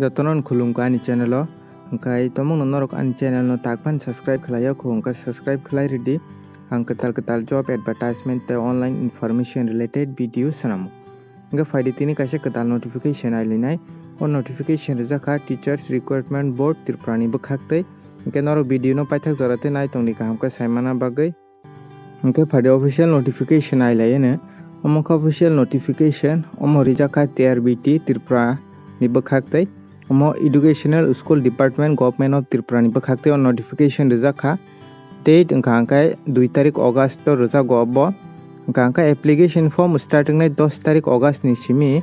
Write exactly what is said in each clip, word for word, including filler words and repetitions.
Jotono khulumkha ani channel o. Hwnkhe tomungno norok ani channel no takphano subscribe khlai ya kho, hwnkhe subscribe khlai rwdi. Ang kwtal kwtal job advertisement tei online information related video swnamo. Hwnkhe phaidi tini kaisa kwtal notification ailinai. O notification rijak kha Teachers Recruitment Board Tripura ni bwkhak tei. Hwnkhe norok video no paithak jora tei nai tongdi kaham khe saimana bagwi. Hwnkhe phaidi official notification ailaiyano. Omo khe official notification, omo rijak kha T R B T Tripura ni bwkhak tei. Omo Educational School Department, Government of Tripura ni bwkhak tei o notification rijak kha. Date wngkha hwnkhe dui tarik August o rwjago obo. Wngkha hwnkhe application form start wngnai dos tarik August ni simi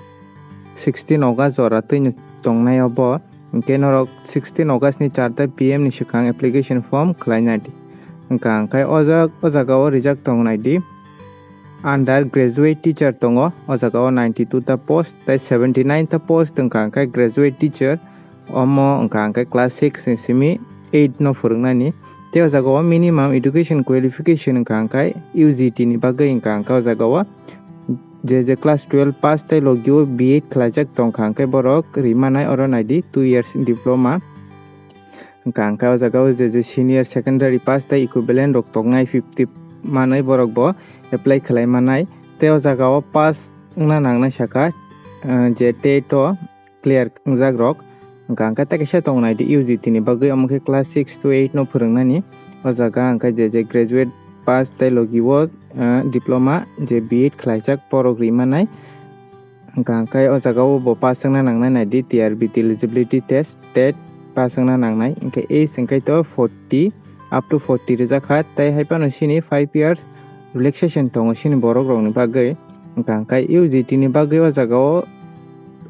sixteen August jora twino tongnai obo. Hwnkhe norok sixteen August ni char ta P M ni swkang application form khlai nai di. Wngkha hwnkhe o jag-, o jaga o rijak tong nai di. Under graduate teacher tongo, o jaga o ninety two ta post tei seventy nine ta post wngkha hwnkhe graduate teacher, omo wngkha hwnkhe class six ni simi eight no phwrwng nani. Tei o jaga o minimum education qualification wngkha hwnkhe U G T ni bagwi wngkha hwnkhe o jaga o je je class twelve pass tei logi o B Ed khlaijak tongkha hwnkhe borok ri manai oro nai di two years diploma. Wngkha hwnkhe o jaga o je je senior secondary pass tei equivalent rok tongnai fifty manwi borok bo apply khlai manai. Tei o jaga o pass wngna nangnai saka, eh, je tet o clear wngjak rok. Wngkha hwnkhe tei kaisa tong nai di U G T ni bagwi, omo khe class six to eight no phwrwng nani. O jaga hwnkhe je je graduate pass tei logi o, eh, diploma je B Ed khlaijak borok ri manai. Wngkha hwnkhe o jaga o bo pass wngna nangnai nai di T R B T eligibility test, tet pass wngna nangnai. Hwnkhe age hwnkhe to forty, up to forty rijak kha, tei hai phano sini five years relaxation tongo sini borok rok ni bagwi. Wngkha hwnkhe U G T ni bagwi o jaga o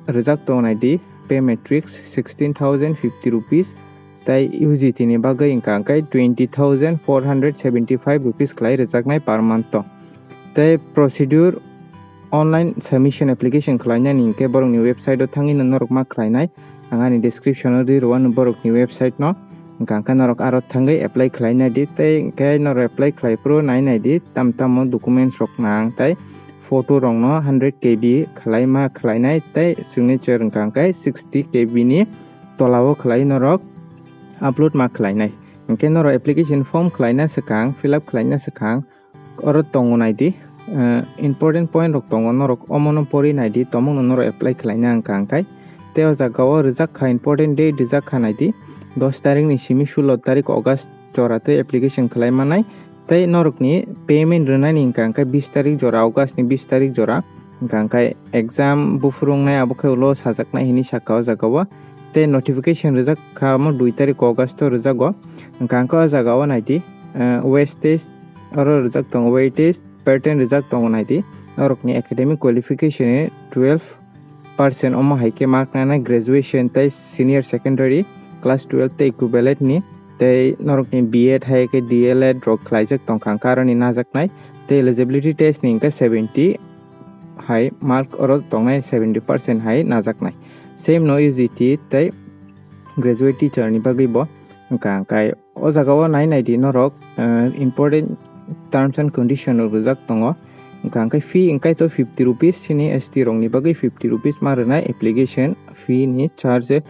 rijak tongo nai di pay matrix sixteen thousand fifty rupees, tei U G T ni bagwi wngkha hwnkhe twenty thousand four hundred seventy five rupees khlai rijaknai per month o. Tei procedure online submission application khlainani hwnkhe borokni website o thangwi no norok ma khlainai. Ang ani description o rwi rw anw borokni website no. Wngkha hwnkhe norok aro thangwi apply khlainai di, tei hwnkhe norok apply khlai phuru nai nai di tam tamo documents rok nang tei photo rok no hundred K B khlai ma khlainai tei signature wngkha hwnkhe sixty K B ni tola o khlai norok upload ma khlainai. Hwnkhe norok application form khlaina swkang, fill up khlaina swkang, oro tongo nai di, eh, important point rok tongo, norok omono pori nai di, tomungno norok apply khlaina wngkha hwnkhe. Tei o jaga o rijak kha, important date rijak kha nai di, dos tarik ni simi sulo tarik August jora tei application khlai manai. Tei norokni payment rwnani wngkha hwnkhe bis tarik jora, August ni bis tarik jora. Wngkha hwnkhe exam buphuru wngnai abo khe ulo sajaknai hinwi sakha o jaga o. Tei notification rijak kha omo dui tarik August o rijago. Wngkha hwnkhe o jaga o nai di, eh, wastage oro rijak tongo, weightage pattern rijak tongo nai di. Norokni academic qualification ni twelve percent omo hai khe mark nana graduation tei senior secondary class twelve tei equivalent ni, tei norokni B Ed hai khe D L Ed rok khlaijak tongkha hwnkhe aroni najaknai, tei eligibility test ni hwnkhe seventy hai mark oro tongnai, seventy percent hai najaknai. Same no U G T tei graduate teacher ni bagwi bo wngkha hwnkhe o jaga o nai nai di norok, eh, important terms and condition rok rijak tongo. Wngkha hwnkhe fee wngkha to fifty rupees, sini S T rok ni bagwi fifty rupees ma rwnai application fee ni charge.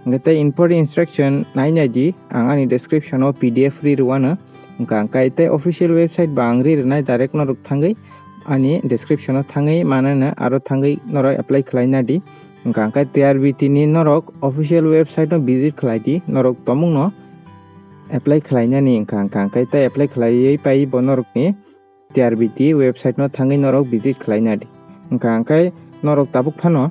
Hwnkhe tei important instruction nai nai di, ang ani description o P D F rwi rw anw. Wngkha hwnkhe tei official website bo ang rwi rwnai, direct norok thangwi ani description o thangwi manana aro thangwi norok apply khlai na di. Wngkha hwnkhe T R B T ni norok official website no visit khlai di, norok tomungno apply khlainani wngkha, wngkha hwnkhe tei apply khlaiwi pai bo norokni T R B T website no thangwi norok visit khlai na di. Wngkha hwnkhe norok tabuk phano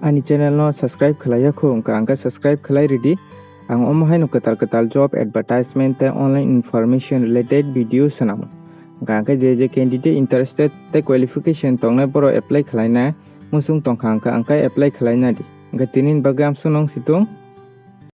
ani channel no subscribe khlai ya kho, wngkha hwnkhe subscribe khlai rwdi. Ang omo haino kwtal kwtal job advertisement tei online information related video swnamo. Wngkha hwnkhe je je candidate interested tei qualification tongnai borok apply khlaina muchung tongkha hwnkha, hwnkhe apply khlai na di. Hwnkhe tini ni bagwi amsuk nung situng.